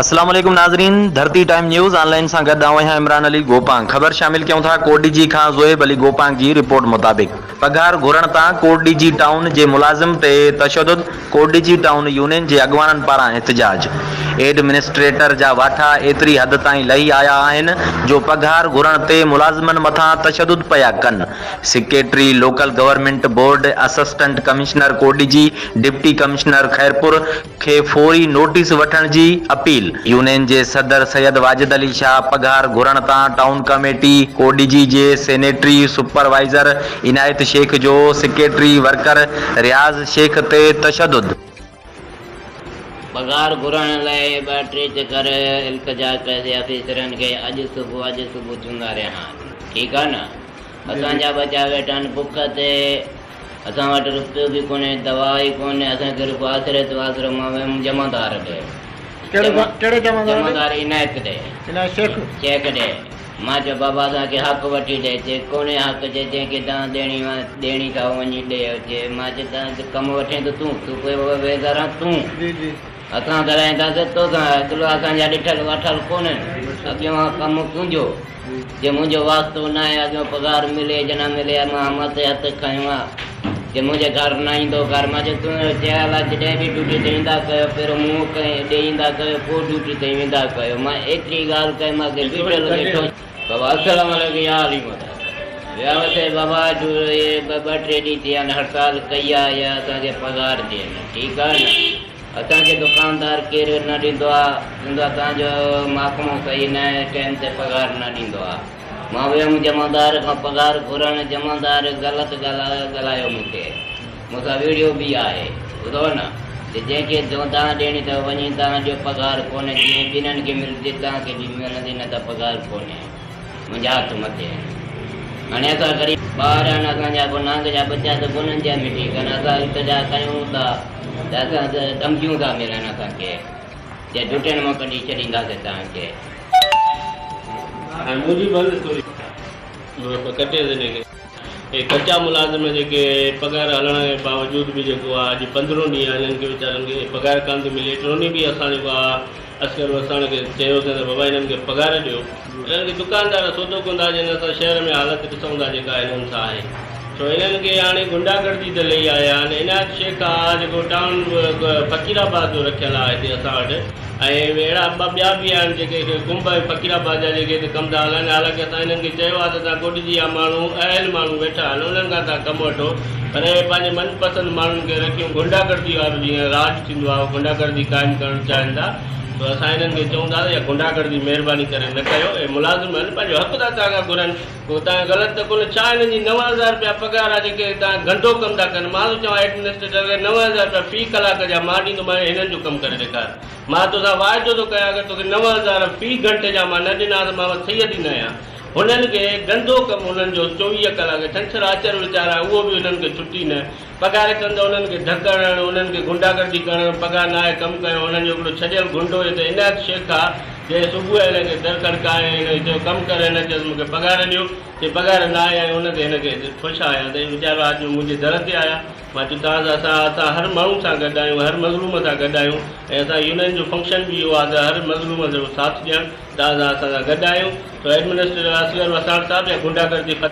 اسلام عليڪم ناظرين ڌرتي ٽائيم نيوز آن لائين سان گڏ آئون آهيان عمران علي گوپانگ خبر شامل ڪيون ٿا ڪوٽڏيجي کان زوهيب علي گوپانگ جي رپورٽ مطابق پگهار گهرڻ تان ڪوٽڏيجي ٽائون جي ملازم تي تشدد ڪوٽڏيجي ٽائون يونين جي اڳواڻن پاران احتجاج ايڊمنسٽريٽر جا واٺا ايتري حد تائين لهي آيا آهن جو پگهار گهرڻ تي ملازمن مٿان تشدد پيا ڪن secretary local government board assistant commissioner Kotdiji deputy commissioner Khairpur کي فوري نوٽيس وٺڻ جي اپيل. يونين جي صدر سيد واجد علي شاهه پگهار گهرڻ تان ٽائون ڪميٽي ڪوڏيجي جي سينيٽري سپروائيزر عنايت شيخ جو سيڪريٽري ورڪر رياض شيخ تي تشدد. پگهار گهرڻ لاء ٻه ٽي چڪر التجا ڪئي آفيسرن کي اڄ صبح اڄ صبح چوندا رهيا آهن ٺيڪ آهي نه اسان جا ٻچا ويٺا آهن بک تي اسان وٽ رپيو به ڪونهي، دوا ئي ڪونهي، اسان کي رڳو آسري تي آسرو. مان ويم جمعدار ڏي. ڪهڙي جمعدار ڏي؟ جمعدار عنايت ڏي. عنايت شيخ؟ شيخ ڏي. مان چيو بابا اسان کي حق وٺي ڏي. چي ڪونهي حق، چي جنهن کي دانهن ڏيڻي ڏيڻي ٿا وڃي ڏي. چي مان چيو ته ڪم وٺين ته تون، سپروائيزر آن تون. جي جي. اسان ڳالهائينداسين توسان، اڳلو اسان جا ڏٺل واٺل ڪونهن، اڳيون ڪم تنهنجو. جي منهنجو واسطو ناهي اڳيون پگهار ملي جي نه ملي مان مٿي هٿ کنيو آ جي منهنجي گهر نه ايندو ڪر مان چيو تون چيل آ جڏهن به ڊيوٽي تي ايندا ڪيو پهريون منهن ڪنهن ڏي ايندا ڪيو پوء ڊيوٽي تي ويندا ڪيو مان ايتري ڳالهه ڪئي مان کي بيٺل ويٺو بابا السلام عليڪم يا علي مدد ويا وسي بابا اهي ٻه ٽي ڏينهن ٿيا آهن هڙتال ڪئي آ يا اسان کي پگهار ڏين ٺيڪ آ نه. اسان کي دڪاندار ڪير نه ڏيندو آ چوندو آ توهان جو محڪمو صحيح نه آهي ٽائيم تي پگهار نه ڏيندو آ مان ويم جمعدار کان پگهار گهرڻ جمعدار غلط ڳالهايو مون کي مون سان ويڙهيو به آهي ٻڌو نه جي جنهن کي دانهن ڏيڻي اٿو وڃي دانهن ڏيو پگهار ڪونهي جيئن ٻنهن کي ملندي توهان کي به ملندي نه ته پگهار ڪونهي. منهنجا هٿ مٿي آهن. هاڻي اسان غريب ٻار آهن، اسان جا ڪو نانگ جا ٻچا ته ڪونهن جا مٽي ڪن. اسان التجا ڪيون ٿا ته اسان ته ڌمڪيون ٿا ملن اسان کي چي ڊٽين مان ڪڍي ڇڏينداسين توهان کي. ۽ منهنجي بند ٿوري ڪٽيس هن کي. اهي ڪچا ملازم جيڪي پگهار هلڻ جي باوجود به جيڪو آهي اڄ پندرهون ڏينهن آهي هنن کي ويچارن کي پگهار ڪانه ٿي ملي ٽيون ڏينهن به اسان جيڪو آهي اصغر وساڻ کي چيوسين ته بابا هنن کي پگهار ڏيو هنن کي دڪاندار سودو ڪندا جن اسان شهر ۾ حالت ڏسون ٿا جيڪا هنن سان آهي ڇو هنن کي هاڻي گنڊا گردي ته لهي آيا آهن عنايت شيخ آ جيڪو ٽائون فقير آباد جو رکيل آ هتي اسان وٽ ۽ اهڙا ٻه ٻيا به آهن جيڪي ڪنب ۽ فقير آباد جا جيڪي هتي ڪم ٿا هلائن حالانڪه اسان هنن کي چيو آ ته توهان ڪوٽجي جا ماڻهو اهل ماڻهو ويٺا آهن انهن کان توهان ڪم وٺو پر اهي پنهنجي من پسند ماڻهن کي رکيون غنڊا گردي وارو جيئن راڄ ٿيندو آهي اهو غنڊا گردي قائم ڪرڻ چاهين ٿا سو اسان هنن کي چئون ٿا ته اها غنڊا گردي مهرباني ڪري نه ڪيو اهي ملازم آهن پنهنجو حق ٿا توهان کان گهرن ڪو توهان غلط ته ڪونه ڇا هنن جي 9000 رپيا پگهار آهي جيڪي توهان گهنٽو ڪم ٿا ڪن مان ٿو چوان ايڊمنسٽريٽر کي 9000 رپيا في ڪلاڪ جا مان ڏيندومانء هنن جو ڪم ڪري ڏيکار مان توسان واعدو ٿو ڪيان اگر توکي 9000 في گهنٽي جا مان نه ڏنا ته مان سيد ئي نه آهيان. هنن کي گندو ڪم هنن جو 24 ڪلاڪ ڇنڇر آچر ويچارا اهو به هنن کي ڇٽي نه پگهار ڪن ته انهن کي ڌڪ هڻڻ انهن کي غنڊا گردي ڪرڻ پگهار ناهي ڪم ڪيو هنن جو هڪڙو ڇڏيل غنڊو هتي عنايت شيخ آ جنهن صبح هن کي در کڙڪائي هن کي چيو ڪم ڪر هن چيس مون کي پگهار ڏيو چي پگهار ناهي ۽ ان تي هن کي خوش آيا ته هي ويچارو اڄ منهنجي در تي آيا مان چيو توهان سان اسان اسان هر ماڻهو سان گڏ آهيون هر مظلوم سان گڏ آهيون ۽ اسان يونين جو فنڪشن به اهو آهي ته هر مظلوم جو ساٿ ڏيڻ توهان سان اسان سان گڏ آهيون تو ايڊمنسٽريٽر اصغر وساڻ صاحب يا غنڊا گردي ختم.